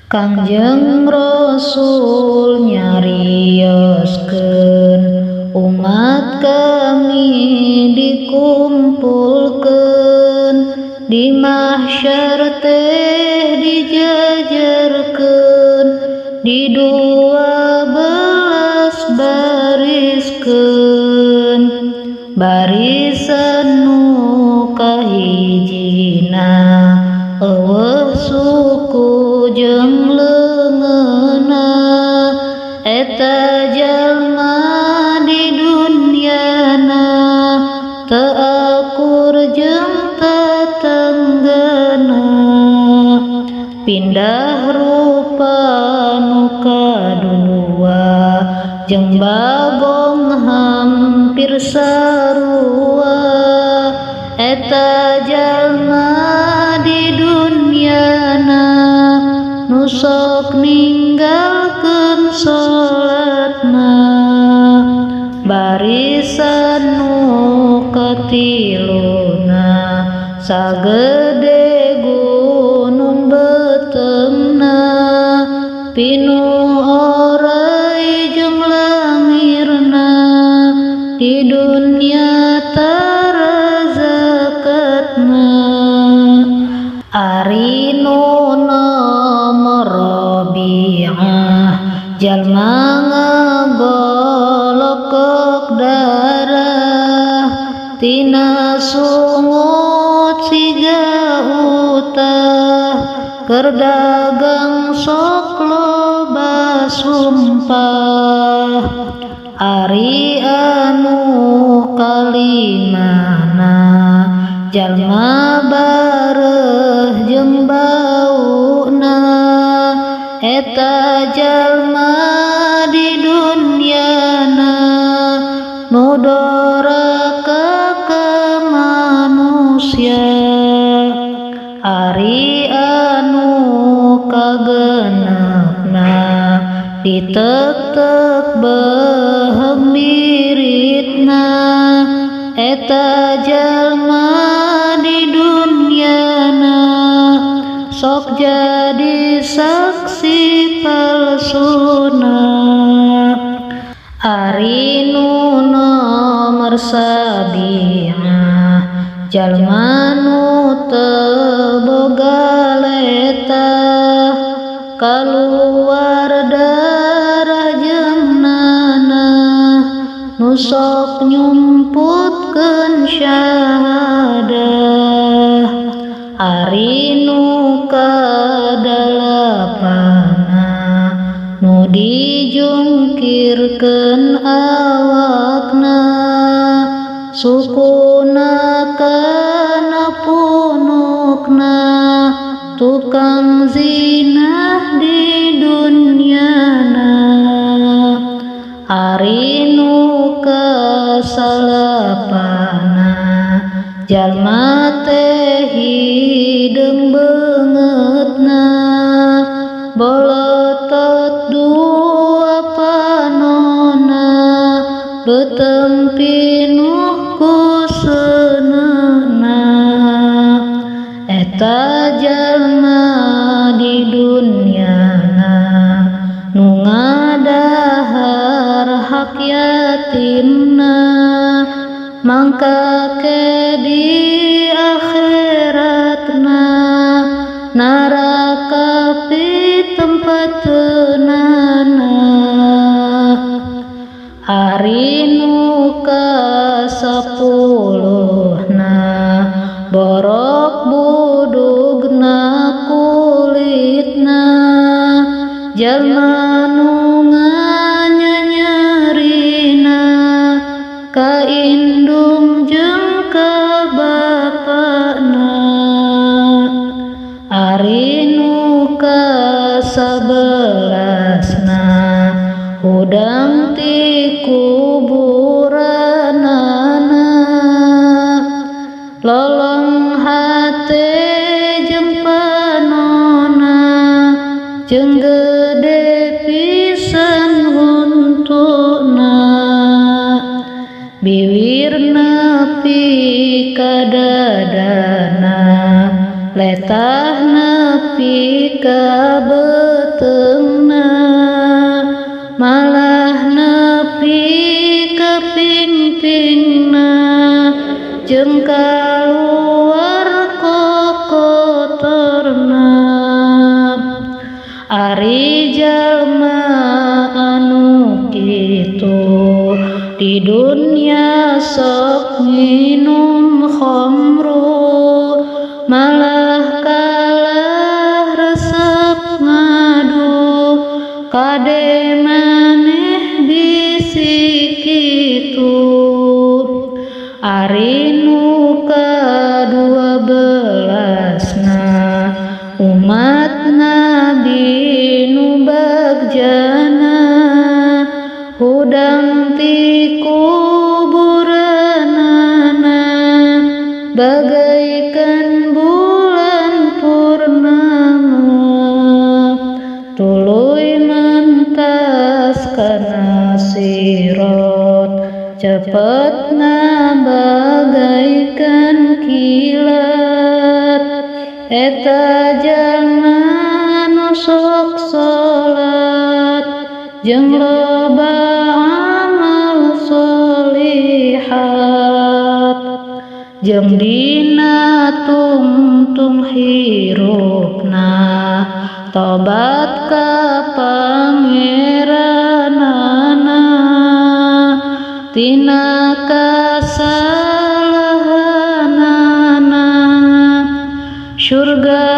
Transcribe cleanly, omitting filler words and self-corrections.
Kangjeng Rasul nyarioskeun, umat kami dikumpulkeun, di mahsyar teh dijajarkeun, di 12 bariskeun. Barisan nu kahijina euweuh suku jeung leungeunna, eta jalma di dunyana teu akur jeung tatanggana. Pindah rupa nu kadua jeung bagong hampir sarua, eta jalma di dunyana nu sok ninggalkeun salatna. Barisan nu katiluna sagede gunung beuteungna, pinuh oray jeung langirna, di dunya tara zakatna. Ari nu nomor robiah jalma ngagolokok darah, tina sungut siga utah, keur dagang sok loba sumpah. Ari anu kalimana jalma bareuh jeung bauna, eta jalma di dunyana nu doraka ka manusia. Ari anu kagenepna ditek-tek beuheung biritna, eta jalma di dunyana sok jadi saksi palsuna. Ari nu nomor sabiah jalma nu teu boga letah, kaluar darah jeung nanah, nu sok nyumputkeun syahadah. Ari nu kadalapanna nu dijungkirkeun awakna, sukuna kana punukna, tukang zinah di dunyana. Ari nu kasalapana jalma teh hideung beungeutna, bolotot dua panona, beuteung pinuh ku seuneuna. Eta jalma di dunyana nu ngadahar hak yatimna, mangka ke di akhiratna neraka pitempateunana. Ari nu kasapuluhna borok budugna kulitna, jalma nu nganyanyerina ka indung jeung ka bapana. Ari nu kasabelasna hudang ti kuburanana, lolong hate jeung panona, jeung gede pisan huntuna. Biwir nepi ka dadana, letah nepi ka beuteungna. Malah nepi ka pingpingna jeung kaluar kokotorna. Ari jalma anu kitu di dunya sok nginum khamru, malah kalah resep ngadu, kade maneh bisi kitu. Ari nu 12-na umat Nabi nu bagjana, hudang ti kuburanana bagaikan bulan purnama, tuluy mentas kana sirat cepetna bagaikan kilat. Eta jalma nu sok salat jeung loba amal sholihat, jeung dina tungtung hirupna tobat ka Pangeranana tina kasalahanana, surga.